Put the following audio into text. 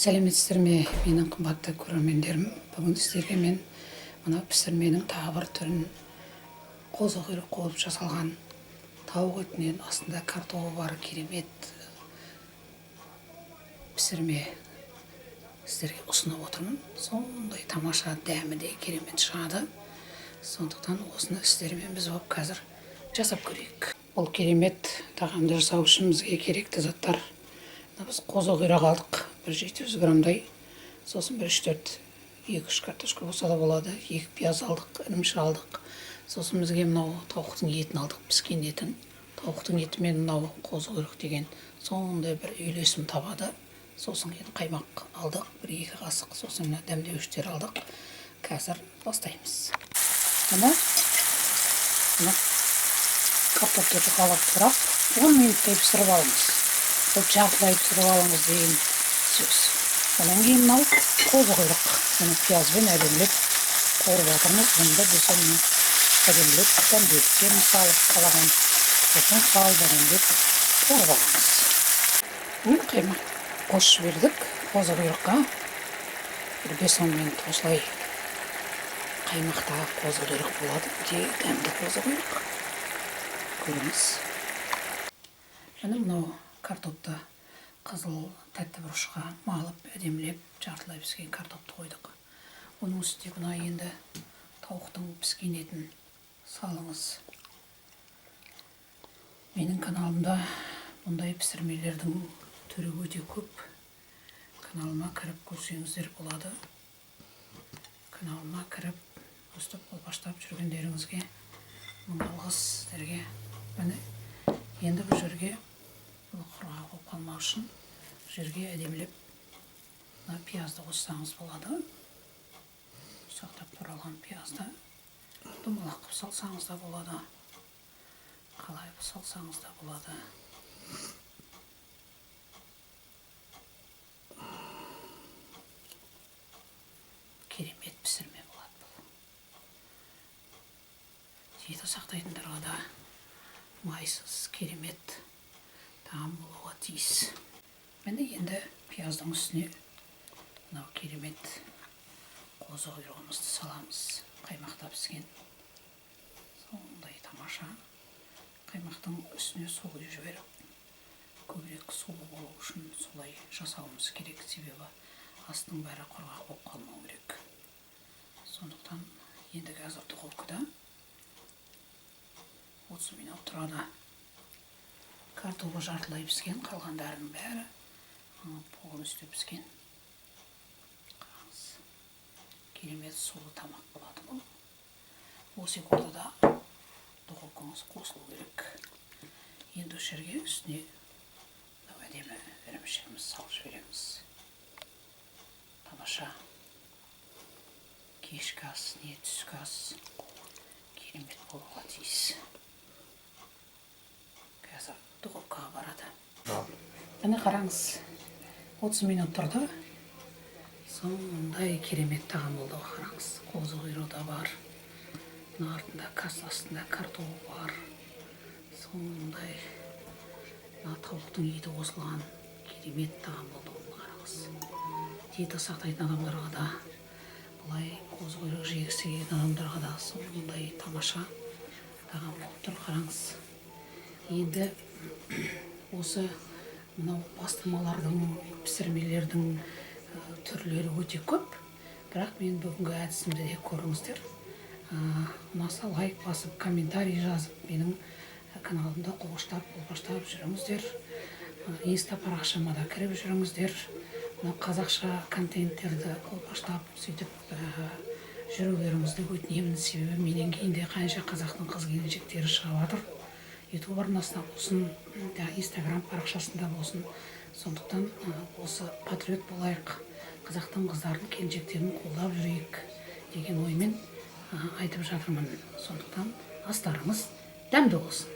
Сәлеметсіздер ме, менің қымбатты көрермендерім! Бүгін сіздерге мен мына пісірменің тағы бір түрін, қозы құйрық болып жасалған тауық етінен, астында картобы бар керемет пісірме сіздерге ұсынып отырмын. Сондай тамаша, дәмі де керемет шығады. Сондықтан осыны сіздермен біз болып қазір жасап көрейік. Бұл керемет тағамды жасау үшін бізге керекті заттар: мына біз қозы құйрық алдық бір 700 граммдай, сосын бір үш төрт, екі үш картошка болса да болады, екі пияз алдық, ірімшік алдық. Сосын бізге мынау тауықтың етін алдық, піскен етін. Тауықтың еті мен мынау қозы құйрық деген сондай бір үйлесім табады. Сосын кейін қаймақ алдық бір екі қасық, сосын мына дәмдеуіштер алдық. Қазір бастаймыз. Міне, мына картопты жұқалап турап, 10 минуттай пісіріп алыңыз. Бұл жартылай пісіріп алыңыз деген сөз. Одан кейін мынау қозы құйрық, мұны пиязбен әдемілеп қуырып жатырмыз. Бұны да 5-10 минут әдемілеп дәмдеуіштерін салып, қалаған тұзын салып, әдемілеп қуырып аламыз. Міне, қаймақ қосып жібердік қозы құйрыққа. Бір 5-10 минут осылай қаймақтағы қозы құйрық болады. Өте дәмді қозы құйрық, көріңіз. Міне, мынау картопты қызыл тәтті бұрышқа малып, әдемілеп жартылай піскен картопты қойдық. Оның үстіне мына енді тауықтың піскен етін салыңыз. Менің каналымда бұндай пісірмелердің түрі өте көп. Каналыма кіріп көрсеңіздер болады. Каналыма кіріп, өстіп қолпаштап жүргендеріңізге мың алғыс сіздерге. Міне, енді бұл жерге, бұл құрғақ болып қалмау үшін, бұл жерге әдемілеп мына пиязды қоссаңыз болады. Ұсақтап туралған пиязды домалақ қылып салсаңыз да болады, қалай салсаңыз да болады. Керемет пісірме болады бұл. Диета сақтайтындарға да майсыз керемет тағам болуға тиіс. Міне, енді пияздың үстіне мынау керемет қозы құйрығымызды саламыз, қаймақта піскен. Сондай тамаша. Қаймақтың үстіне су құйып жіберіп, көбірек су болу үшін солай жасауымыз керек, себебі астың бәрі құрғақ болып қалмау керек. Сондықтан енді қазір духовкада 30 минут тұрады. Картобы жартылай піскен, қалғандарының бәрі полностью піскен. Қараңыз, керемет сулы тамақ болады бұл. Осы екі ортада духовкаңыз қосылу керек. Енді осы жерге үстіне мынау әдемі ірімшігімізді салып жібереміз. Тамаша кешкі ас не түскі ас керемет болуға тиіс. Қазір духовкаға барады. Міне, қараңыз, 30 минут тұрды. Сондай керемет тағам болды ғой, қараңыз. Қозы құйрығы да бар, мына артында астында картоп бар, сондай мына тауықтың еті қосылған керемет тағам болды ғой. Қараңыз, диета сақтайтын адамдарға да, былай қозы құйрық жегісі келген адамдарға да сондай тамаша тағам болып тұр, қараңыз. Енді осы мынау бастырмалардың, пісірмелердің түрлері өте көп, бірақ мен бүгінгі әдісімді де көріңіздер. Ұнаса, лайк басып, комментарий жазып, менің каналымды қолпаштап жүріңіздер. Инста парақшама да кіріп жүріңіздер. Мына қазақша контенттерді қолпаштап, сөйтіп жүрулеріңізді өтінемін, себебі менен кейін де қанша қазақтың қыз келіншектері шығып жатыр, Ютуб арнасында болсын, Инстаграм парақшасында болсын. Сондықтан осы патриот болайық, қазақтың қыздарын, келіншектерін қолдап жүрейік деген оймен айтып жатырмын. Сондықтан астарыңыз дәмді болсын.